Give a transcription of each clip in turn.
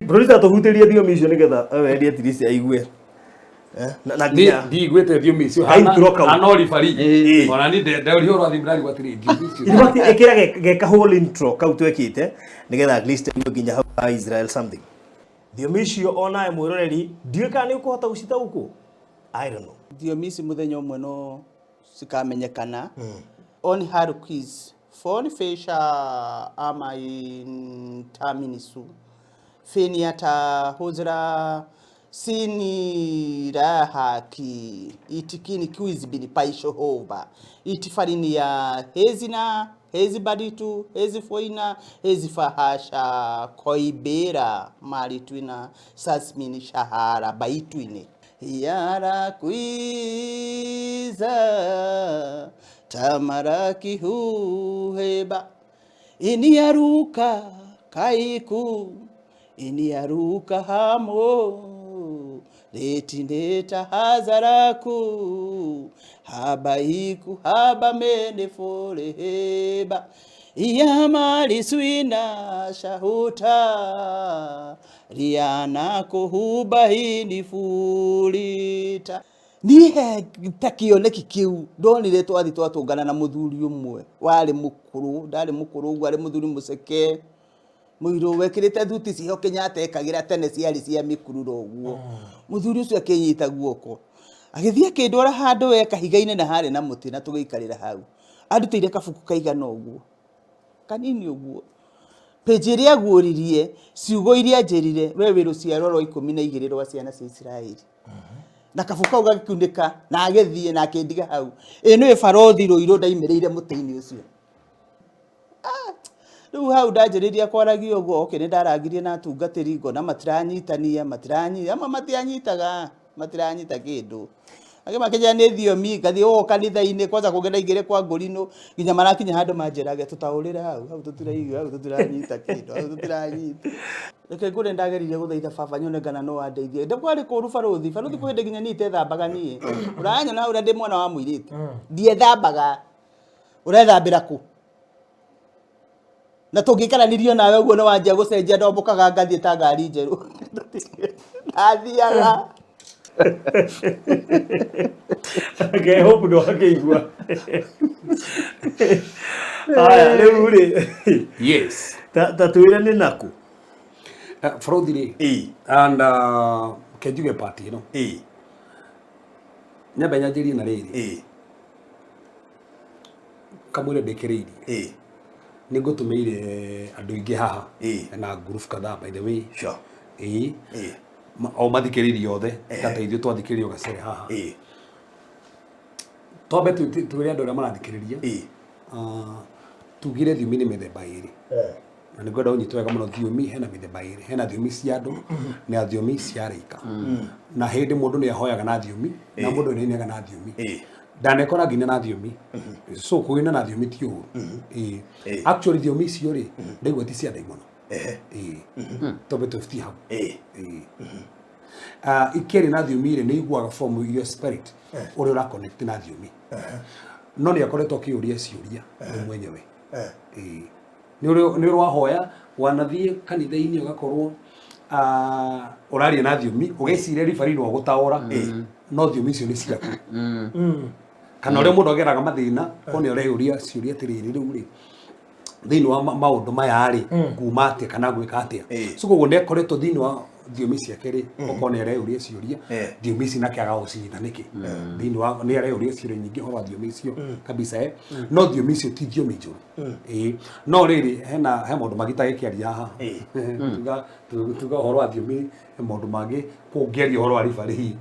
Producer, tũhutĩrie thiomi icio nĩgetha wendi at least aigue. Eh, na nginya Ndiiguĩte thiomi icio. Ka intro kau. Hana oribari. Ĩĩ. Ona ni ndauria ũhoro wa thiomi ndarigwo atĩrĩ, thiomi icio. In fact, ĩkĩra ge whole intro kau twekĩte nĩgetha at least aigue nginya hau ha Israel something. Thiomi icio onawe mwĩroreri, ndiũĩ kana nĩ ũkũhota gũcitaũkwo. I don't know. Thiomi ici mũthenya ũmwe no cikamenyekana. On her quiz phone fesha ama intaminisu feniata huzra sini rahaki itikini quiz bini paishohova itifarini ya hezina hezibaditu hezifoina hezifahasha koibera malitwina sasmini shahara baitwine yara kwiza tamarakihuheba iniaruka kaiku iniaruka hamo letineta hazaraku habaiku habamene foreheba iyamaliswina shahuta riana kuhubahini fulita. Niĩ he ta kĩoneki kĩu ndonire twathi twatũngana na mũthuri ũmwe warĩ mũkũrũ, ndarĩ mũkũrũ ũguo, arĩ mũthuri mũceke mũirũ wekĩrĩte thuti ciho Kenyatta ekagĩra tene ciarĩ cia mĩkururo ũguo. Mũthuri ũcio akĩnyita guoko agĩthiĩ akĩndwara handũ we kahiga-inĩ na harĩ na mũtĩ na tũgĩikarĩra hau. Andutĩire kabuku kaigana ũguo kanini ũguo, page ĩrĩa aguũririe ciugo iria anjĩrire, we wĩ rũciaro rwa 12 rwa ciana cia Isiraeli. Na kabuku kau gagĩkunĩka na agĩthiĩ na akĩndiga hau. Ĩ nĩwe barothi Rũirũ ndaimĩrĩire mũtĩ-inĩ ũcio. Rĩu hau ndanjĩrĩria kwaragia ũguo, okay, nĩ ndarangirie na atungatĩri ngona matiranyitania, matiranyita, amwe matianyitaga, matiranyita kĩndũ. Angĩ makĩnjĩra nĩ thiomi, ngathiĩ o kanitha-inĩ, kwanza kũngĩ ndaingĩre kwa ngũrinũ, nginya marakinya handũ manjĩrage tũtaũrĩre hau, hau tũtiraigua, hau tũtiranyita kĩndũ, hau tũtiranyita. Reke ngũre ndageririe gũthaitha baba nyone kana no andeithie. Ndakwarĩ kũru barothi, barothi kwĩ hĩndĩ nginya niĩ itethambaga niĩ. Ũranyona hau na ndĩ mwana wa mũirĩtu. Ndiethambaga. Ũrethambĩra kũ? Na tũngĩikaranirio nawe ũguo nĩ wanjia gũcenjia ndombũkaga ngathiĩ ta ngari njerũ. Ndathiaga. Okay, hope ndwakĩigua. Haya, rĩu rĩ, Yes. ta twĩre nĩ nakũ? Barothi rĩ, Ĩĩ, and kenjuge part ĩno. Nyambe nyanjĩrie na rĩrĩ. Kamwĩre ndĩkĩrĩirie. Nĩ ngũtũmĩire andũ aingĩ haha. Na group kadhaa, by the way. Ĩĩ. O mathikĩrĩirie othe ta ithuĩ twathikĩrĩria gacere haha. Twambe twĩre andũ arĩa marathikĩrĩria. Tugire thiomi nĩ mĩthemba ĩrĩ. Na nĩ ngwenda ũnyite wega mũno, thiomi hena mĩthemba ĩrĩ, hena thiomi cia andũ na thiomi cia araika. Na hĩndĩ mũndũ nĩ ahoyaga na thiomi na mũndũ nĩ ainaga na thiomi. Ndanekora nginya na thiomi. So kũina na thiomi ti ũru. Ĩĩ. Actually thiomi icio rĩ, ndaigua ti cia ndaimono. Ĩĩ. Twambe tũfikie hau. Ĩĩ. Ikĩaria na thiomi rĩ, nĩ iguaga from your spirit ũrĩa ũra connect na thiomi. No nĩ akoretwo akĩũria ciũria we mwenyewe. Ĩĩ. Nĩ ũrĩ wahoya, wanathiĩ kanitha-inĩ ũgakorwo ũraria na thiomi, ũgeciria ribari no agũtaũra, no thiomi icio nĩ ciaku. Kana ũrĩa mũndũ ageraga mathĩna, ko nĩ ũreyũria ciũria atĩrĩrĩ, rĩu rĩ, thĩinĩ wa maũndũ maya rĩ, nguma atĩa kana ngwĩka atĩa? So koguo nĩ akoretwo thĩinĩ wa thiomi ciake rĩ, okorwo nĩ areyũria ciũria, thiomi ici nake aga gũcinyita nĩkĩ? Thĩinĩ wa nĩ areyũria ciũria nyingĩ ũhoro wa thiomi icio kabisa, eh. No thiomi icio ti thiomi njũru. Ĩĩ. No rĩrĩ, hena he maũndũ mangĩ itagĩkĩaria haha. Tuga ũhoro wa thiomi, he maũndũ mangĩ kũngĩaria ũhoro wa ribarĩ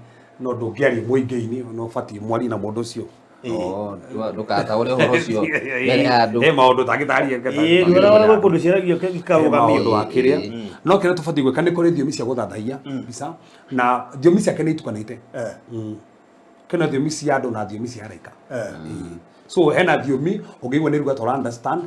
no ndũngĩaria mũingĩ-inĩ, no ũbatiĩ mwarie na mũndũ ũcio. Oh, ndũgataũre ũhoro ũcio mbere ya andũ. He maũndũ tangĩtaria. Ĩĩ, ndũrona gwĩ kũndũ ciaragio ikarũgamio. Maũndũ wa kĩrĩa no kĩrĩa tũbatiĩ gwĩka nĩ kũrĩ thiomi cia gũthathaiya mbica na thiomi ciake nĩ itukanĩte. Kena thiomi cia andũ na thiomi cia araika. Ĩĩ. So hena thiomi ũngĩigua nĩ ruga tũra understand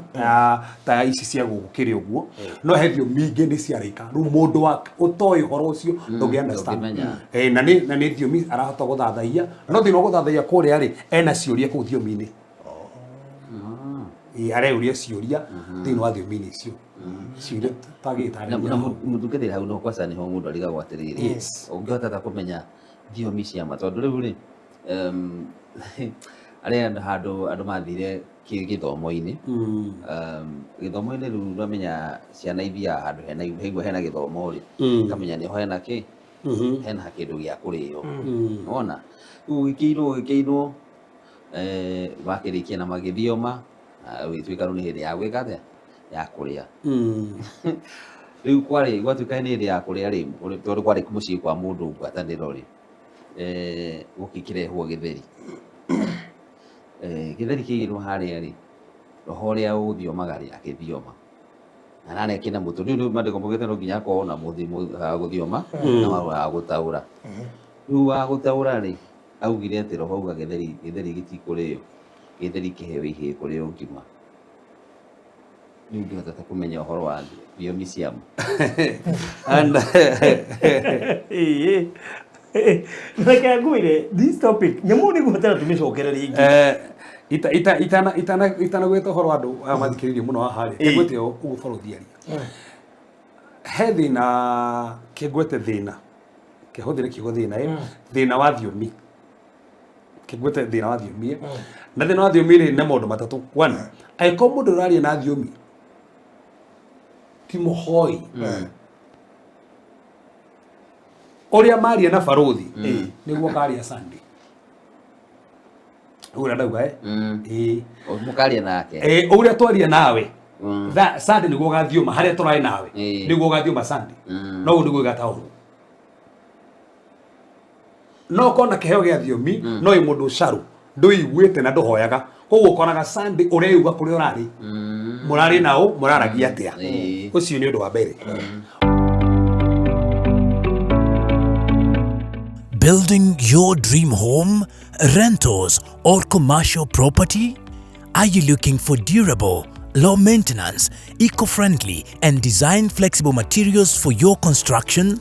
ta ici cia gũkũ kĩrĩ ũguo, no he thiomi ingĩ nĩ cia araika. Rĩu mũndũ wa ũtoĩ ũhoro ũcio ndũngĩ understand. Ndũngĩmenya. Na nĩ thiomi arahota gũthathaiya, no thĩinĩ wa gũthathaiya kũrĩa rĩ, ena ciũria kũu thiomi-inĩ. Ĩĩ, areyũria ciũria thĩinĩ wa thiomi-inĩ icio. Icio iria Na tagĩtarĩria na hau. mũtungatĩri hau no kwaca nĩho mũndũ arigagwo atĩrĩrĩ, ũngĩhota ta kũmenya thiomi cia ma, tondũ rĩu rĩ arĩa handũ andũ mathire gĩthomo-inĩ, gĩthomo-inĩ rĩu ũramenya ciana ithiaga handũ hena haigua hena gĩthomo rĩ, ikamenya nĩho hena kĩ, hena kĩndũ gĩa kũrĩo. Wona rĩu gũgĩkĩinwo gũgĩkĩinwo, makĩrĩkia na magĩthioma, na gũgĩtuĩka rĩu nĩ hĩndĩ ya gwĩka atĩa, ya kũrĩa. Rĩu kwarĩ gwatuĩka nĩ hĩndĩ ya kũrĩa rĩ, tondũ kwarĩ mũciĩ kwa mũndũ ngwatanĩro rĩ, gũgĩkĩrehwo gĩtheri. Gĩtheri kĩigĩrwo harĩa rĩ, roho ũrĩa ũgũthiomaga rĩ, akĩthioma. Na nane kĩna mũtũ, rĩu nĩ maandĩko maugĩte no nginya akorwo na wa gũthioma na wa gũtaũra. Rĩu wa gũtaũra rĩ, augire atĩ roho auga gĩtheri gĩtheri gĩtikũrĩo, gĩtheri kĩheo ihĩĩ kũrĩo ngima. Rĩu ũngĩhota ta kũmenya ũhoro wa thiomi cia ma. And Reke ngwĩre this topic nyamũ nĩ gũbatara tũmĩcokere rĩngĩ. Ita ita itana itana itanagwĩta ũhoro wa andũ aya mathikĩrĩirie mũno haha rĩ, kĩngwĩte ũguo bũrũthi aria. He thĩna, kĩngwĩte thĩna, kĩhũthĩre kiugo thĩna ĩ, thĩna wa thiomi. Kĩngwĩte thĩna wa thiomi ĩ. Na thĩna wa thiomi rĩ, nĩ maũndũ matatũ. One, angĩkorwo mũndũ ũraria na thiomi ti mũhoi, ũrĩa maria na barũthi nĩguo karia Sunday. Ũguo ndauga ĩ. Ĩĩ. Mũkaria nake. Ĩ, ũrĩa twaria nawe tha Sunday nĩguo ũgathiũma harĩa tũrarĩ nawe, nĩguo ũgathiũma Sunday. No ũguo nĩguo ĩgataũrwo. No ũkorwo na kĩheo gĩa thiomi, no wĩ mũndũ ũcaru, ndũiguĩte na ndũhoyaga, koguo ũkoraga Sunday ũreiuga kũrĩa ũrarĩ, mũrarĩ nao mũraragia atĩa. Ũcio nĩ ũndũ wa mbere. Building your dream home, rentals, or commercial property? Are you looking for durable, low maintenance, eco-friendly, and design flexible materials for your construction?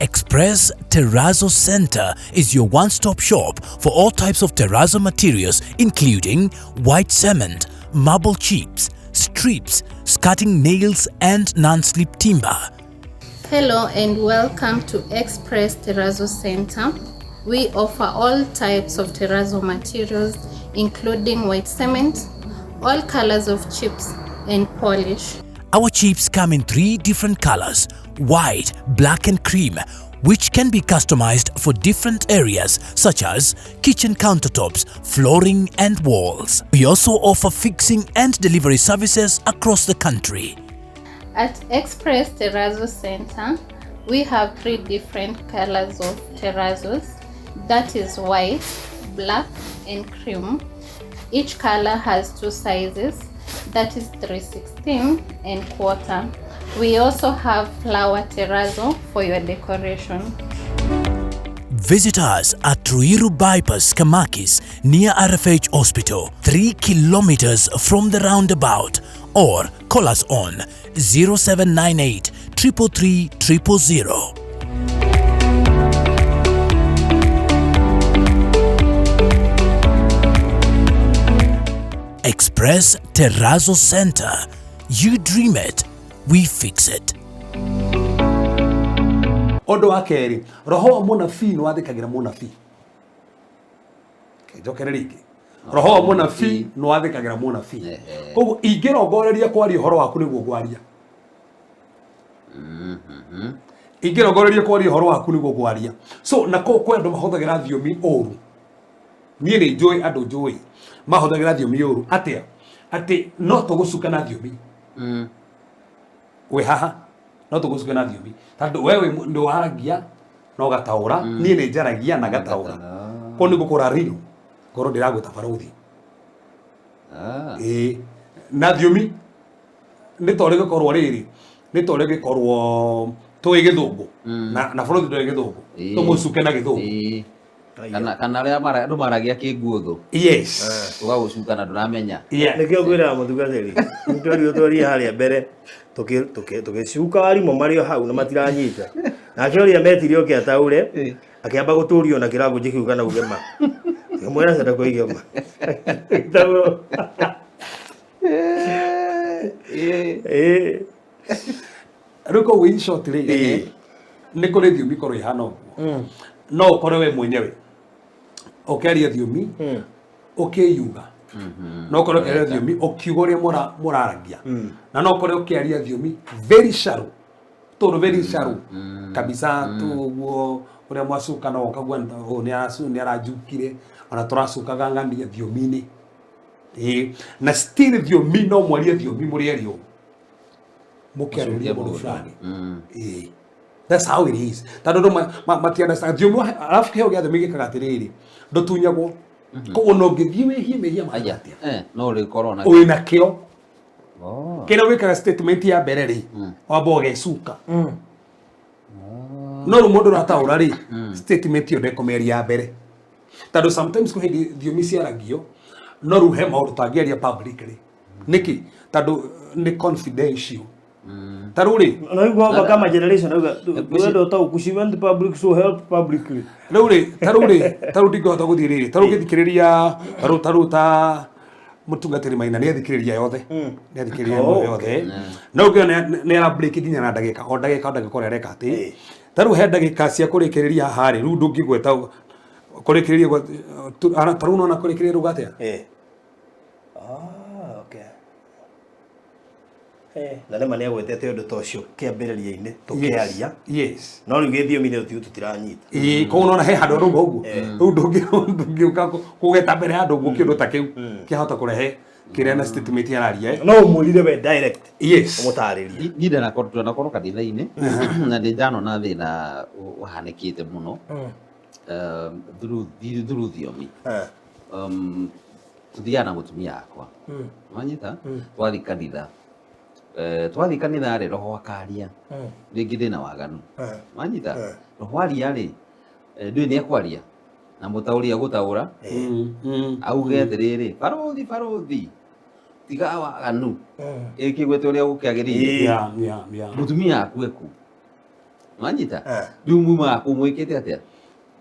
Express Terrazzo Center is your one-stop shop for all types of terrazzo materials, including white cement, marble chips, strips, skirting nails, and non-slip timber. Hello and welcome to Express Terrazzo Center. We offer all types of terrazzo materials, including white cement, all colors of chips, and polish. Our chips come in 3 different colors, white, black and cream, which can be customized for different areas such as kitchen countertops, flooring and walls. We also offer fixing and delivery services across the country. At Express Terrazzo Center, we have 3 different colors of terrazzos, that is white, black and cream. Each color has 2 sizes, that is 3/16 and quarter. We also have flower terrazzo for your decoration. Visit us at Ruiru Bypass, Kamakis, near RFH Hospital, 3 kilometers from the roundabout, or call us on 0798 333 000. Express Terrazzo Center. You dream it, we fix it. Ũndũ wa kerĩ, roho wa mũnabii nĩ wathĩkagĩra mũnabii. Njokere rĩngĩ. Roho wa mũnabii nĩ wathĩkagĩra mũnabii. Koguo ingĩrongoreria kwaria ũhoro waku nĩguo ngwaria. Ingĩrongoreria kwaria ũhoro waku nĩguo ngwaria. So na kũu kwĩ andũ mahũthagĩra thiomi ũru. Niĩ nĩ njũĩ andũ njũĩ mahũthagĩra thiomi ũru. Atĩa? Atĩ no tũgũcuka na thiomi. Wĩ haha no tũgũcuke na thiomi. Tondũ we wĩ nĩ waragia na ũgataũra, niĩ nĩ njaragia na ngataũra. Kũu nĩ ngũkũra rino, ngorwo ndĩragwĩta barũthi. Ĩĩ. Na thiomi nĩ ta ũrĩa gĩkorwo rĩrĩ, nĩ ta ũrĩa gĩkorwo tũĩ gĩthũngũ. Na barũthi ndoĩ gĩthũngũ. Tũmũcuke na gĩthũngũ. Kana kana arĩa andũ maragia kĩnguũthũ. Yes. Ũgagũcuka na ndũramenya. Nĩkĩo ngwĩraga mũtungatĩri, nĩtwerirwo twarie harĩa mbere, tũgĩcuka arimũ marĩ o hau na matiranyita. Nake ũrĩa metire oke ataũre, akĩamba gũtũrio na kĩrango kĩu kana uge ma. Ngĩmwĩra aca ndakoige ma. Taũrwo. Rĩu koguo in short rĩ, nĩ kũrĩ thiomi ikorwo ihana ũguo. No ũkore we mwenyewe ũkĩaria thiomi ũkĩyuga, no ũkore ũkĩaria thiomi ũkiuga ũrĩa mũraragia, na no ũkore ũkĩaria thiomi very shallow, tondũ very shallow kabisa tu ũguo ũrĩa mwacuka no ũkagua ũyũ nĩ aranjukire, ona tũracukaga ng'ania thiomi-inĩ. Ĩĩ, na still thiomi no mwarie thiomi mũrĩ erĩ ũguo mũkĩarĩrĩria mũndũ fulani. Ĩĩ, that's how it is, tondũ andũ mati-understand thiomi. Arabu kĩheo gĩa thiomi gĩkaga atĩrĩrĩ, ndũtunyagwo, koguo no ũngĩthiĩ wĩhie mehia mahana Aya, atĩa, no rĩkorwo na wĩna kĩo. Oh. Kĩrĩa wĩkaga statement ya mbere rĩ, wamba ũgecuka, no rĩu mũndũ ũrataũra rĩ, statement ĩyo ndekũmĩaria ya mbere, tondũ sometimes kwĩ hĩndĩ thiomi ciaragio, no rĩu he maũndũ tangĩaria publicly. Nĩkĩ? Tondũ nĩ confidential. Ta rĩu rĩ, No igua kama generation auga wenda ũtaũku, she went public, so help publicly. Rĩu rĩ, ta rĩu rĩ, ta rĩu ndingĩhota gũthiĩ rĩrĩ, ta rĩu ngĩthikĩrĩria, ta rĩu ta mũtungatĩri Maina nĩ athikĩrĩria yothe, nĩ athikĩrĩria yothe, no ũngĩona nĩ ara break nginya na ndagĩka o ndagĩka o ndagĩka ũrĩa areka atĩ ta rĩu he ndagĩka cia kũrĩkĩrĩria haha rĩ, rĩu ndũngĩgweta kũrĩkĩrĩria ta rĩu nona kũrĩkĩrĩria rũga atĩa. Ah, okay. Na nĩma nĩ agwetete ũndũ ta ũcio kĩambĩrĩria-inĩ tũkĩaria. No rĩu gĩthiomi-inĩ tũtiranyita. Ĩĩ, koguo nona he handũ arauga ũguo, rĩu ndũngĩũka kũgeta mbere ya andũ ũguo kĩndũ ta kĩu kĩahota kũrehe kĩrĩa na statement araria. No ũmwĩrire we direct, ũmũtarĩrie. Niĩ ndanakorwo kanitha-inĩ na ndĩ ndanona thĩna ũhanĩkĩte mũno through thiomi. Tũthiaga na mũtumia wakwa, wanyita, twathiĩ kanitha. Twathiĩ kanitha rĩ, roho akaria, rĩngĩ ndĩna waganu, wanyita, roho aria rĩ, ndũĩ nĩ ekwaria na mũtaũri agũtaũra auge atĩrĩrĩ, "Barũthi, barũthi, tiga waganu," ĩkĩgwete ũrĩa gũkĩagĩrĩire. Mũtumia akue ku, wanyita, rĩu mumaga kũu mwĩkĩte atĩa?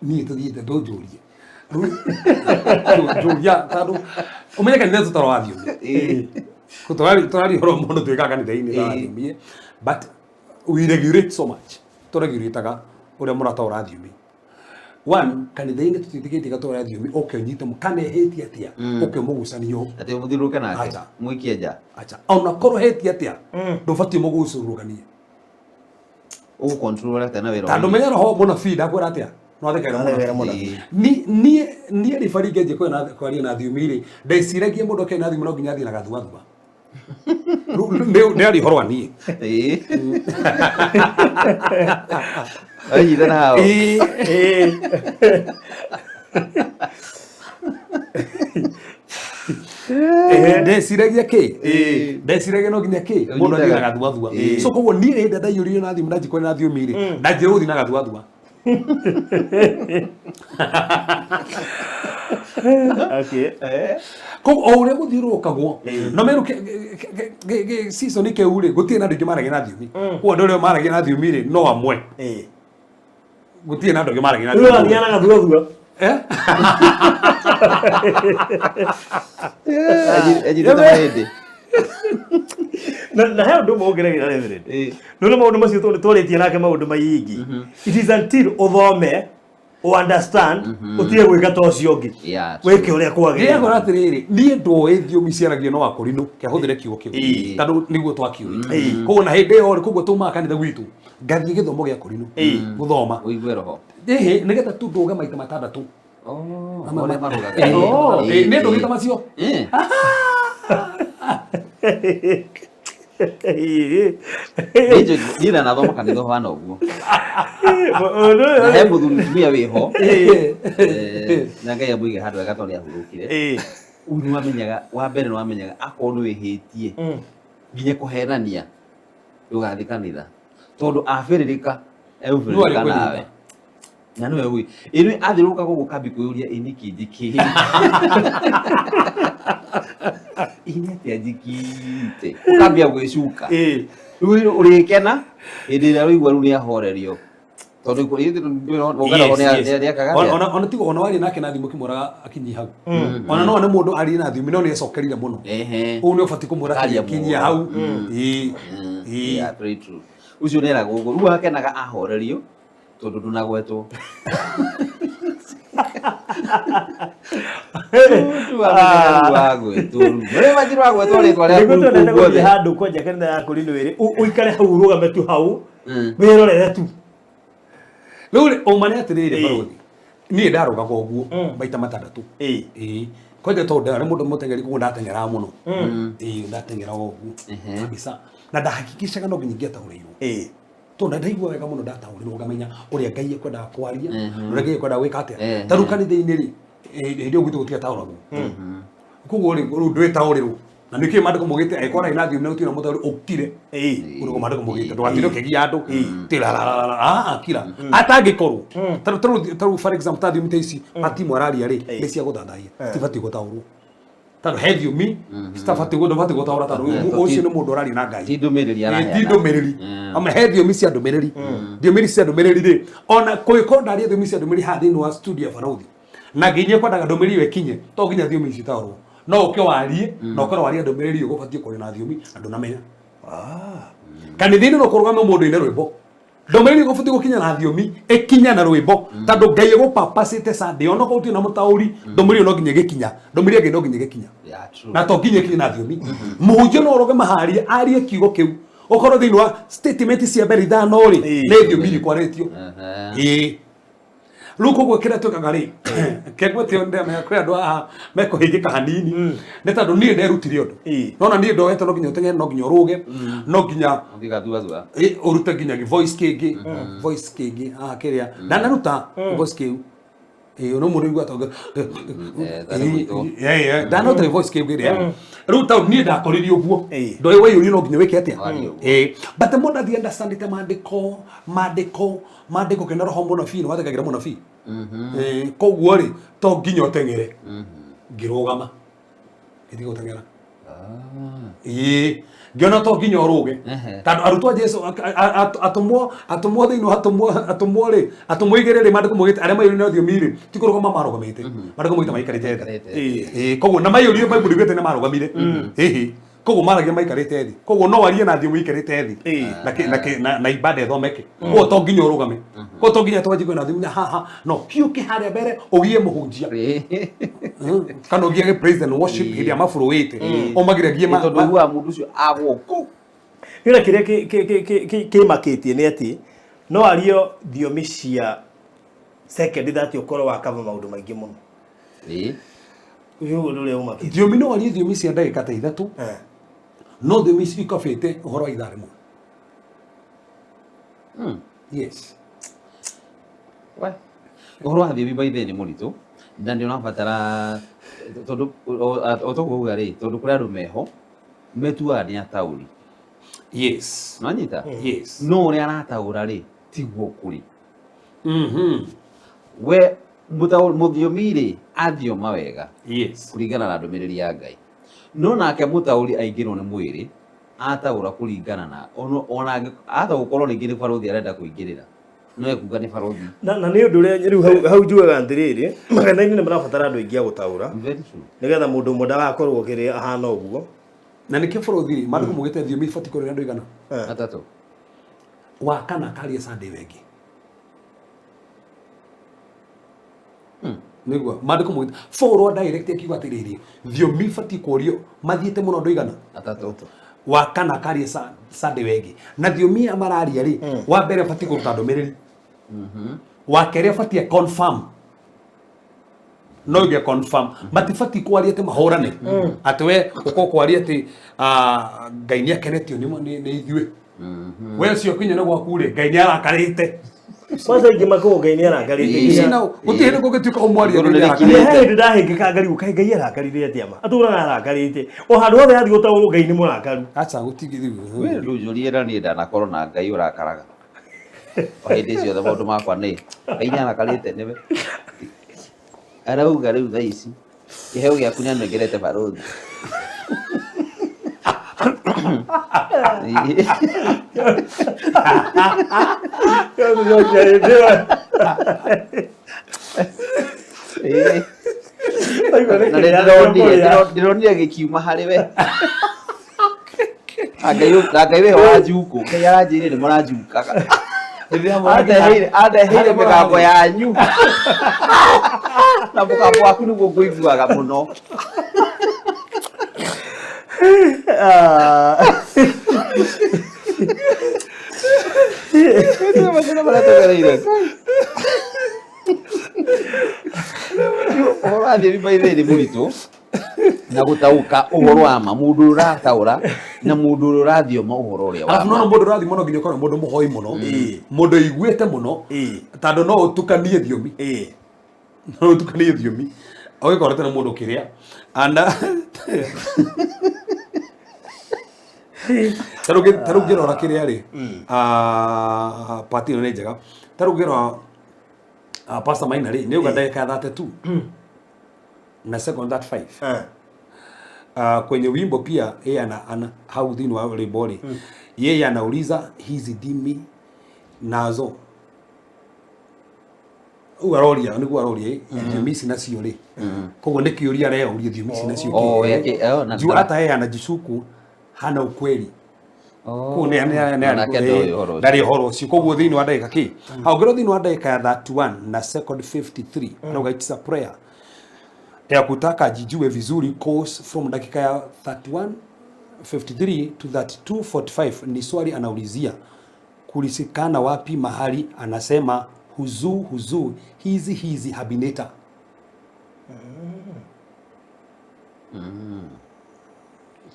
Niĩ tũthiĩte ndũnjũrie njũria, tondũ ũmenye kanitha tũtaro wa thiomi, tũraria ũhoro mũndũ twĩkaga kanitha-inĩ wa thiomi, but we regulate so much, tũregulataga ũrĩa mũrataũra thiomi. One, kanitha-inĩ tũtiĩtĩkĩtie gatũra thiomi ũke ũnyite kana ĩhĩtie atĩa, ũke ũmũgucanie. Atĩ mũthiũrũrũke nake? Acha. Mũikie nja? Acha, ona korwo hĩtie atĩa, ndũbatiĩ mũgucũrũrũkanie. Ũgũ-control atĩa na wĩra Tondũ wa menya roho mũnabii ndakwĩra atĩa, no athekagĩra Athekagĩra mũnabii. Mũnabii. Niĩ rĩ baringa njĩ kwaria na thiomi rĩ, ndeciragia mũndũ akĩaria na thiomi no nginya athiĩ na gathuathua. Rĩu nĩ aria ũhoro wa niĩ. Anyitana hao. Ĩĩ. Ndeciragia kĩ, ndeciragia no nginya kĩ mũndũ athiĩ na gathuathua. So koguo niĩ rĩ, ndaiyũririo na thiomi na njikwaria na thiomi rĩ, ndanjĩra gũthiĩ na gathuathua. Koguo o ũrĩa gũthiũrũrũkagwo no meru season kĩu rĩ, gũtirĩ na andũ aingĩ maragia na thiomi. Koguo andũ arĩa maragia na thiomi rĩ, no amwe. Gũtirĩ na andũ aingĩ maragia na Rĩu thiomi. athiaga na gathuathua. Eh? Anyitĩte mahĩndĩ. Na he ũndũ ũmwe ũngeregira, Reverend. Nĩ maũndũ macio tondũ twarĩtie nake maũndũ maingĩ, it is until ũthome, understand, ũtige gwĩka ta ũcio ũngĩ, wĩke ũrĩa kwagĩrĩire. Ndĩrakora atĩrĩrĩ, niĩ ndoĩ thiomi ciaragio no akũrinũ, kĩahũthĩre kiugo kĩu, tondũ nĩguo twakiũĩ. Koguo na hĩndĩ ĩyo rĩ, koguo tumaga kanitha gwitũ ngathiĩ gĩthomo gĩa kũrinũ gũthoma. Ũigue roho. Ĩhĩ, nĩgetha tu ndũge maita matandatũ. Oh, ũrĩa marũgaga. Ĩĩ, ĩĩ, nĩ ndũgĩte macio. Niĩ ndanathoma kanitha ũhana ũguo, na he mũthuri mũtumia wĩho, na Ngai amũige handũ hega tondũ nĩahurũkire. Ũyũ nĩwamenyaga, wa mbere nĩwamenyaga akorwo nĩ wĩhĩtie nginya kũhenania, ndũgathiĩ kanitha tondũ abĩrĩrĩka egũbĩrĩrĩka nawe na nĩwe ũĩ ĩrĩ athiũrũrũka gũkũ kambi kwĩyũria, "Ĩ nĩkĩ njĩkĩte? Ĩ nĩ atĩa njĩkĩte?" Ũkambia gwĩcuka. Rĩu ũrĩkena hĩndĩ ĩrĩa ũraigua rĩu nĩ ahorerio. Tondũ ũngana nĩ ekaga atĩa? Ona tigo ona waria nake na thimũ kĩmwĩraga akinyi hau. Ona no one mũndũ arie na thiomi no nĩ ecokerire mũno. Ũguo nĩ ũbatiĩ kũmwĩra Aria kinyia mũno. hau. Ĩĩ. Ĩĩ. Yeah, very true. Ũcio nĩeragwo ũguo rĩu akenaga ahorerio tondũ ndũnagwetwo. Wagwetwo rĩu marĩa manjirwo wagwetwo rĩtwa rĩaku Nĩguo twendete kũu guothe. gũthiĩ handũ kwanja kanitha ya kũrinũ ĩrĩ ũikare hau ũrũgame tu hau wĩrorere tu. Rĩu rĩ, ũma nĩ atĩrĩrĩ Ĩĩ. barũthi. Niĩ ndarũgaga ũguo maita matandatũ. Ĩĩ. Ĩĩ. Kwanja tondũ ndarĩ mũndũ mũteng'eri koguo ndateng'eraga mũno. Ĩĩ ndateng'eraga ũguo. Kabisa. Na ndahakikishaga no nginya ingĩataũrĩirwo. Ĩĩ. Tondũ ndaigua wega mũno ndataũrĩrwo ngamenya ũrĩa Ngai ekwendaga kwaria, na ũrĩa Ngai ekwendaga gwĩka atĩa. Ta rĩu kanitha-inĩ rĩ, hĩndĩ ĩyo gwitũ gũtiataũragwo. Koguo rĩ, rĩu ndwĩtaũrĩrwo. Na nĩkĩo maandĩko maugĩte angĩkorwo arĩ na thiomi na gũtirĩ na mũtaũri ũkire. Ĩĩ. Ũguo nĩguo maandĩko maugĩte ndũgatinde ũkĩgia andũ ti la la la la ah kira atangĩkorwo tarĩu for example ta thiomi ta ici matimu araria rĩ nĩ cia gũthathaiya tibatiĩ gũtaũrwo tondũ he thiomi citabatiĩ ndũbatiĩ gũtaũra tondũ ũcio nĩ mũndũ ũraria na Ngai Ti ndũmĩrĩri Ĩ, araheana. ti ndũmĩrĩri ama he thiomi cia ndũmĩrĩri thiomi cia ndũmĩrĩri rĩ ona kũngĩkorwo ndaria thiomi cia ndũmĩrĩri haha thĩinĩ wa studio ya Barũthi na nginya kwendaga ndũmĩrĩri ĩyo ĩkinye to nginya thiomi ici itaũrwo no ũke warie na ũkorwo waria ndũmĩrĩri ĩyo ũgũbatiĩ kwaria na thiomi na ndũnamenya. Kanitha-inĩ no kũrũgame mũndũ ine rwĩmbo ndũmĩrĩri ĩgũbatiĩ gũkinya na thiomi ĩkinye na rwĩmbo tondũ Ngai egũpapacĩte Sunday ona okorwo gũtirĩ na mũtaũri ndũmĩrĩri ĩyo no nginya ĩgĩkinya ndũmĩrĩri ya Ngai no nginya ĩgĩkinya. Yeah, true. Na to nginya ĩkinye na thiomi. Mũhunjia no ũrũgame haria arie kiugo kĩu ũkorwo thĩinĩ wa statement cia mbere ithano rĩ nĩ thiomi irĩkũ arĩtio. Ĩĩ. Rĩu koguo kĩrĩa twĩkaga rĩ kengwete ndĩramenya kwĩ andũ haha mekũhĩngĩka hanini nĩ tondũ niĩ nderutire ũndũ. Nona niĩ ndoete no nginya ũteng'ere no nginya ũrũge no nginya Ũthiĩ gathuathua. Ũrute nginya voice kĩngĩ voice kĩngĩ haha kĩrĩa ndanaruta voice kĩu. Ĩĩ no mũndũ ũigua tonga tarĩ gwĩtwo. Ndanaruta voice kĩu kĩrĩa rĩu tondũ niĩ ndakoririe ũguo ndoĩ waiyũrio no nginya wĩke atĩa. Warie ũguo. Ĩĩ but mũndũ athiĩ understandĩte maandĩko maandĩko maandĩko kĩna roho mũnabii nĩ wathekagĩra mũnabii. Ĩĩ, koguo rĩ to nginya ũteng'ere ngĩrũgama ngĩtiga gũteng'era. Ĩĩ ngĩona to nginya ũrũge tondũ arutwo a Jesu atũmwo atũmwo thĩinĩ wa atũmwo atũmwo rĩ atũmwo igĩrĩ rĩ maandĩko maugĩte arĩa maiyũrire na thiomi rĩ ti kũrũgama marũgamĩte maandĩko maugĩte maikarĩte thĩ. Ĩĩ koguo na maiyũrire Bible yugĩte nĩ marũgamire. Ĩhĩ koguo maragia maikarĩte thĩ koguo no warie na thiomi ũikarĩte thĩ na kĩ- na kĩ- na na ibada ĩthomeke koguo to nginya ũrũgame koguo to nginya twanjie na thiomi na haha no hiũke harĩa mbere ũgie mũhunjia. Kana ũgiage praise and worship hĩndĩ ĩrĩa mabũrũĩte ũmagiragie Tondũ ũiguaga mũndũ ũcio agwo kũu. Nĩũrĩ kĩrĩa kĩmakĩtie nĩ atĩ no ario thiomi cia second 30 ũkorwo wa cover maũndũ maingĩ mũno. Ĩĩ. Ũyũ ũndũ ũrĩa ũmakĩtie. Thiomi no arie thiomi cia ndagĩka ta ithatũ no thiomi ici ikabĩte ũhoro wa ithaa rĩmwe. Yes. We, ũhoro wa thiomi by the way nĩ mũritũ na nĩ ũrabatara tondũ o toguo uga rĩ tondũ kũrĩ andũ meho metuaga nĩ ataũri. Yes. Nĩwanyita? Yes. No ũrĩa arataũra rĩ tiguo kũrĩ. We mũthiomi rĩ athioma wega. Yes. Kũringana na ndũmĩrĩri ya Ngai. No nake mũtaũri aingĩrwo nĩ mwĩrĩ ataũra kũringana na ona ahota gũkorwo rĩngĩ nĩ barũthi arenda kũingĩrĩra no ekuga nĩ barũthi. Na nĩ ũndũ ũrĩa rĩu hau njugaga atĩrĩrĩ makanitha-inĩ nĩ marabatara andũ aingĩ a gũtaũra Very true. nĩgetha mũndũ ũmwe ndagakorwo kĩrĩa ahana ũguo. Na nĩkĩo bũrũthi rĩ maandĩko maugĩte thiomi ibatiĩ kũrĩa andũ aigana? Atatũ. Wa kana karia Sunday wengĩ. Nĩguo maandĩko maugĩte forward direct akiuga atĩrĩrĩ thiomi ibatiĩ kũrio mathiĩte mũno andũ aigana? Atatũ. Wa kana karia Sunday wengĩ. Na thiomi aya mararia rĩ wa mbere abatiĩ kũruta ndũmĩrĩri. Wa kerĩ abatiĩ confirm. No ige confirm. Matibatiĩ kwaria atĩ mahũrane. Atĩ we ũkorwo kwaria atĩ Ngai nĩ akenetio nĩ ithuĩ. We ũcio kinya nĩ gwaku rĩ Ngai nĩ arakarĩte. Kwanza ingĩ makorwo Ngai nĩ arakarĩte. Ici na gũtirĩ hĩndĩ kũngĩtuĩka ũmwarie Igũrũ Ngai nĩ nĩ arakarĩte. rĩkirĩte. He hĩndĩ ndahĩngĩka ngarigwo kaĩ Ngai arakarire atĩa ma. Atũraga arakarĩte. O handũ hothe athiĩ gũtaũrwo Ngai nĩ mũrakaru. Aca gũtingĩ We rĩu njũrie na niĩ ndanakorwo na Ngai ũrakaraga. O hĩndĩ ciothe maũndũ makwa nĩ Ngai nĩ arakarĩte nĩwe. Arauga rĩu thaa ici kĩheo gĩaku nĩ anengerete barũthi. Tũcokia hĩndĩ ĩyo. Ĩĩ. Waigua nĩ Na nĩ kĩrĩa ndĩronire kũrĩa. ndĩronire gĩkiuma harĩ we. Na Ngai na Ngai wĩho wa njukũ. Ngai aranjĩrire nĩ mũranjukaga. Andeheire andeheire mĩgambo yanyu. Na mũgambo waku nĩguo ngũiguaga mũno. Ah. Nĩ mathĩna marĩa tũgereire. Ũhoro wa thiomi by the way nĩ mũritũ na gũtaũka ũhoro wa ma mũndũ ũrĩa ũrataũra na mũndũ ũrĩa ũrathioma ũhoro ũrĩa wa Arabu ma. nona mũndũ ũrathiĩ mũno nginya ũkorwo mũndũ mũhoi mũno mũndũ ũiguĩte mũno tondũ no ũtukanie thiomi no ũtukanie thiomi ũgĩkorete na mũndũ kĩrĩa anda ta rĩu ngĩrora kĩrĩa rĩ ah, part ĩno nĩ njega ta rĩu ngĩrora ah, Pastor Maina rĩ nĩ uga ndagĩka ya 32 na second 35 kwenye wimbo pia yeye ana hau thĩinĩ wa rwĩmbo rĩ yeye anauliza hizi ndimi nazo ũguo aroria nĩguo aroria ĩ, thiomi ici nacio rĩ koguo nĩ kĩũria areyũria thiomi ici nacio Oh, kĩ, yake- oh, na- juu hata yeye anajishuku hana ukweli Oh. Kũu Nake ndoĩ ũhoro ũcio. ndarĩ ũhoro ũcio koguo thĩinĩ wa ndagĩka kĩ aongerwo thĩinĩ wa ndagĩka ya 31 na second 53 arauga it's a prayer ya kutaka ajijue vizuri cause from dakika ya 31 53 to 32 45 ni swali anaulizia kulisikana wapi mahali anasema huzuu huzuu hizi hizi habineta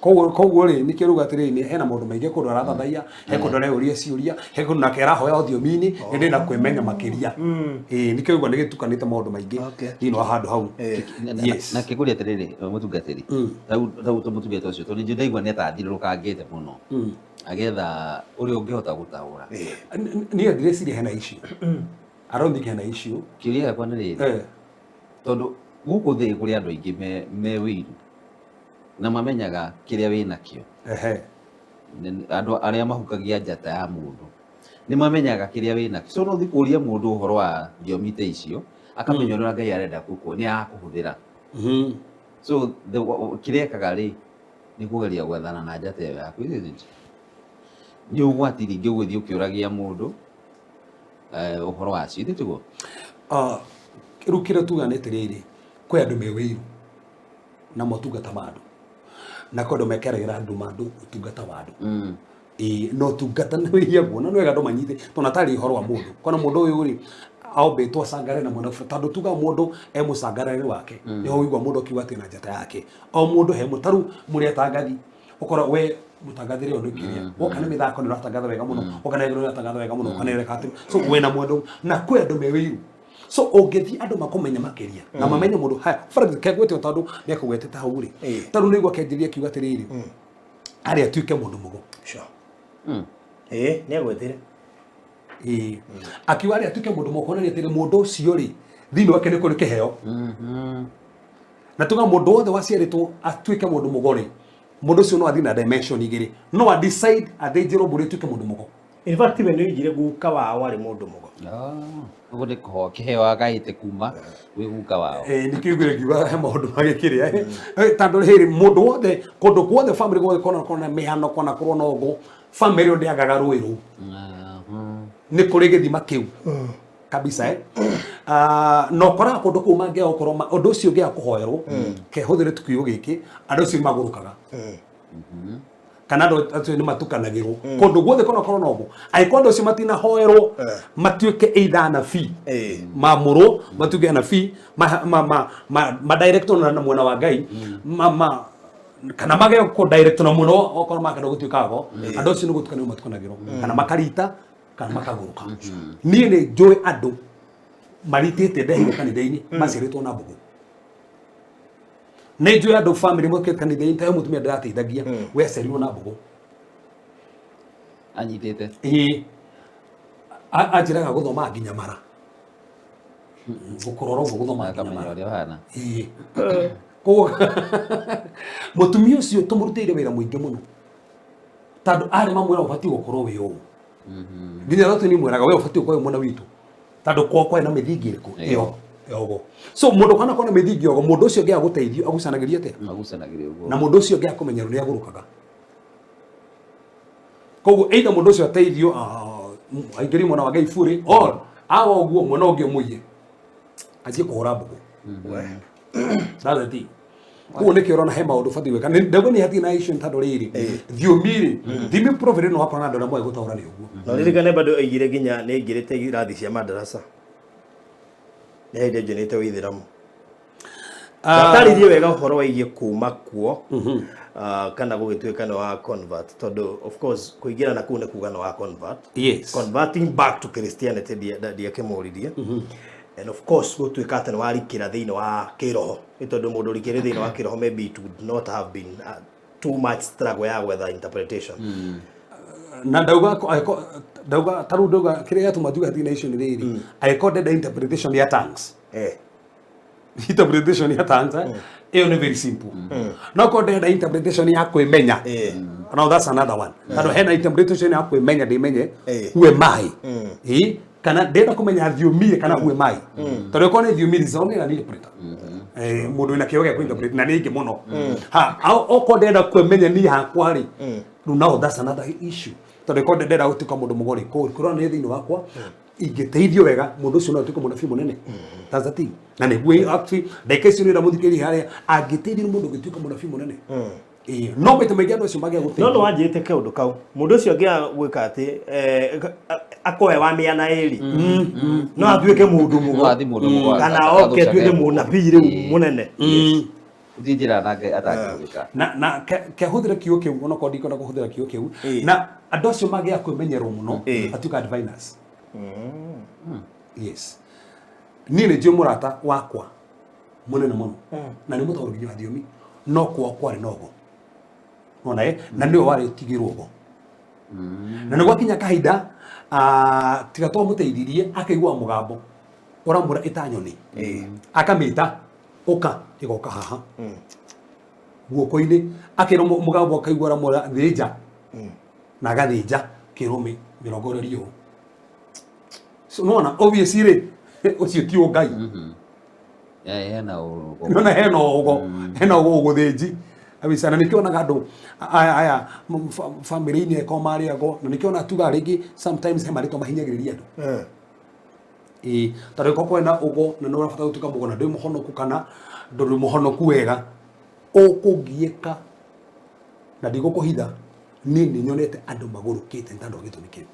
koguo koguo rĩ nĩkĩo rauga atĩrĩrĩ nĩ hena maũndũ maingĩ kũndũ arathathaiya he kũndũ areyũria ciũria he kũndũ nake arahoya thiomi-inĩ ĩndĩ na kwĩmenya makĩria ĩĩ nĩkĩo rauga nĩ gĩtukanĩte maũndũ maingĩ Okay. thĩinĩ wa handũ hau Yes. Na kĩgũria atĩrĩrĩ mũtungatĩri rau tũmũtungata ũcio tondũ nĩ ndaigua nĩ atathiũrũrũkangĩte mũno agetha ũrĩa ũngĩhota gũtaũra. Niĩ ndireciria hena issue. I don't think hena issue. Kĩũria gĩakwa nĩ rĩrĩ tondũ gũkũ thĩ kũrĩ andũ aingĩ me wĩiru na mamenyaga kĩrĩa wĩ nakĩo. Andũ arĩa mahukagia njata ya mũndũ nĩ mamenyaga kĩrĩa wĩ nakĩo. So no ũthiĩ kũria mũndũ ũhoro wa thiomi ta icio akamenya ũrĩa Ngai arenda gũkũ nĩ arakũhũthĩra. So kĩrĩa ekaga rĩ nĩ kũgeria gwethana na njata ĩyo yaku, isn't it? Nĩ ũgwati rĩngĩ ũgũthiĩ ũkĩũragia mũndũ ũhoro wacio, ithe tiguo? Ah, rĩu kĩrĩa tugaga nĩ atĩrĩrĩ kwĩ andũ me wĩiru na motungata ma andũ na kwĩ andũ mekeragĩra andũ ma andũ ũtungata wa andũ ĩĩ na ũtungata nĩ wĩiagwo na nĩ wega andũ manyite tondũ atarĩ ũhoro wa mũndũ kona mũndũ ũyũ rĩ ombĩtwo acangare na mwena tondũ tuga mũndũ e mũcangarare wake nĩho ũigua mũndũ akiuga atĩ na njata yake o mũndũ he mũtaru mũrĩ atangathi ũkora we mũtangathĩre ũndũ kĩrĩa woka nĩ mĩthako nĩ ũratangatha wega mũno woka nĩ ũratangatha wega mũno woka nĩ ũreka atĩ so wĩna mwendo na kwĩ andũ me wĩiru so ũngĩthiĩ andũ makũmenye makĩria na mamenye mũndũ haya for example kegwĩte tondũ nĩ akũgwetete hau rĩ tondũ nĩ igua kĩanjĩrĩria kiuga atĩrĩrĩ arĩa atuĩke mũndũ mũgo Sure. Ĩĩ, nĩ agwetire. Ĩĩ. Akiuga arĩa atuĩke mũndũ mũgo kuonania atĩrĩ mũndũ ũcio rĩ thĩinĩ wake nĩ kũrĩ kĩheo na tuga mũndũ wothe waciarĩtwo atuĩke mũndũ mũgo rĩ mũndũ ũcio no athiĩ na dimension igĩrĩ no a decide athĩnjĩrwo mbũri atuĩke mũndũ mũgo In fact, we nĩ oigire guka wao arĩ mũndũ mũgo. Ũguo nĩ kũho kĩheo agaĩte kuma gwĩ guka wao. Eh, nĩkĩo iguire ngiuga he maũndũ magĩkĩrĩa eh. Tondũ rĩrĩ mũndũ wothe kũndũ guothe family guothe kona kona mĩhano kona korwo na ũguo family ĩyo ndĩagaga rũĩ rũu nĩ kũrĩ gĩthima kĩu kabisa eh. Ah, na ũkoraga kũndũ kũu mangĩaga gũkorwo ũndũ ũcio ũngĩaga kũhoerwo kehũthĩre tu kiugo gĩkĩ andũ acio nĩ magũrũkaga kana andũ acio nĩ matukanagĩrwo kũndũ guothe kona korwo na ũguo angĩkorwo andũ acio matinahoerwo matuĩke either anabii mamũrwo matuĩke anabii madirectwo na mwena wa Ngai kana mage kũ direct na mũno okorwo makenda gũtuĩka ago andũ acio nĩ gũtukanĩrwo matukanagĩrwo kana makarita kana makagũrũka niĩ nĩ njũĩ andũ maritĩte ndehirwo kanitha-inĩ maciarĩtwo na mbũgũ nĩ njũĩ andũ family mokĩte kanitha-inĩ tayo mũtumia ndĩrateithagia we aciarirwo na mbũgũ Anyitĩte. Ĩĩ. Anjĩraga gũthoma nginya mara gũkũrora ũguo gũthoma nginya Akamenya mara ũrĩa ũhana. Ĩĩ. Koguo mũtumia ũcio tũmũrutĩire wĩra mũingĩ mũno tondũ arĩ mamwĩra ũbatiĩ gũkorwo wĩ ũũ Nginya thatu ni mweraga we ũbatiĩ gũkorwo wĩ mwena witũ tondũ kwao kwarĩ na mĩthingi ĩrĩkũ ĩyo yogo. So mũndũ kana kona mĩthingi yogo, mũndũ ũcio ũngĩ agũteithio agucanagĩria atĩa? Magucanagĩria ũguo. Na mũndũ ũcio ũngĩ akũmenyerwo nĩ agũrũkaga. Koguo either mũndũ ũcio ateithio aingĩrie mwena wa Ngai burĩ, or awa ũguo mwena ũngĩ ũmũiye anjie kũhũra mbũgũ. That's the thing. Koguo nĩkĩo ũrona he maũndũ ũbatiĩ gwĩka. Ndauga nĩ hatirĩ na issue nĩ tondũ rĩrĩ, thiomi rĩ, thiomi prophet no wakorwo na andũ arĩa moĩ gũtaũra nĩ ũguo. Na ũririkane bado oigire nginya nĩ aingĩrĩte irathi cia madarasa. Nĩ hĩndĩ anjĩnĩte ũithĩramu. Taarĩrie wega ũhoro wĩgiĩ kuma kuo, kana gũgĩtuĩka nĩ wa convert, tondũ of course kũingĩra na kũu nĩ kuga nĩ wa convert. Yes. Converting back to Christianity ndiakĩmũririe. And of course gũtuĩka atĩ nĩ warikĩra thĩinĩ wa kĩroho, nĩ tondũ mũndũ ũrikĩre thĩinĩ wa kĩroho maybe it would not have been too much struggle ya gwetha interpretation. Na ndauga ndauga tarĩu ndauga kĩrĩa gĩatũma njuge hatirĩ na issue nĩ rĩrĩ, angĩkorwo ndenda interpretation ya tongues, interpretation ya tongues, ĩyo nĩ very simple. No korwo ndĩrenda interpretation ya kwĩmenya, now that's another one, tondũ hena interpretation ya kwĩmenya, ndĩmenye who am I, kana ndĩrenda kũmenya thiomi kana who am I, tondũ ĩkorwo nĩ thiomi is only an interpreter, mũndũ wĩna kĩo gĩa kũ-interpret na nĩ aingĩ mũno. Ha okorwo ndĩrenda kwĩmenya niĩ hakwa rĩ, rĩu now that's another issue, tondũ ĩkorwo ndĩrenda gũtuĩka mũndũ mũgori kũrora nĩ thĩinĩ wakwa ingĩteithio wega, mũndũ ũcio no atuĩke mũnabii mũnene. That's the thing. Na nĩguo actually ndagĩka icio nĩ ũramũthikĩrĩria harĩa angĩteithio nĩ mũndũ ũngĩtuĩka mũnabii mũnene. Ĩĩ, no maita maingĩ andũ acio magĩa No nĩ gũteithio wanjĩte kaũndũ kau, mũndũ ũcio angĩaga gwĩka atĩ akoe wa mĩena ĩrĩ, no atuĩke mũndũ No mũgo athi mũndũ mũgo kana oke atuĩke mũnabii rĩu mũnene. Gũtirĩ njĩra nake atangĩhũthĩka. Na kehũthĩra kiugo kĩu, onokorwo ndikwenda kũhũthĩra kiugo kĩu, na andũ acio magĩa kwĩmenyerwo mũno matuĩka diviners. Yes, niĩ nĩ njũĩ mũrata wakwa mũnene mũno na nĩ mũtaũri nginya wa thiomi, no kwao kwarĩ na ũgo nona na nĩwe warĩ tigĩrwo ũgo, na nĩ gwakinya kahinda tiga twamũteithirie akaigua mũgambo ũramwĩra ĩta nyoni, akamĩta ũka, ĩgoka haha guoko-inĩ, akerwo mũgambo akaigua ũramwĩra thĩnja, na agathĩnja kĩrũmĩ mĩrongorerio ũũ. So nona obviously rĩ, ũcio ti ũngai. Hena ũgo. Nona hena ũgo, hena ũgo ũgũthĩnji kabisa. Na nĩkĩo onaga andũ aya aya bamĩrĩ-inĩ eko marĩagwo, na nĩkĩo ona tugaga rĩngĩ sometimes he marĩtwa mahinyagĩrĩria andũ. Ĩĩ, tondũ ĩkorwo kwĩna ũgo na nĩ ũrabatara gũtuĩka mũgo na ndũrĩ mũhonoku kana ndũrĩ mũhonoku wega, ũkũgiĩka. Na ndigũkũhitha, niĩ nĩ nyonete andũ magũrũkĩte nĩ tondũ wa gĩtũmi kĩu.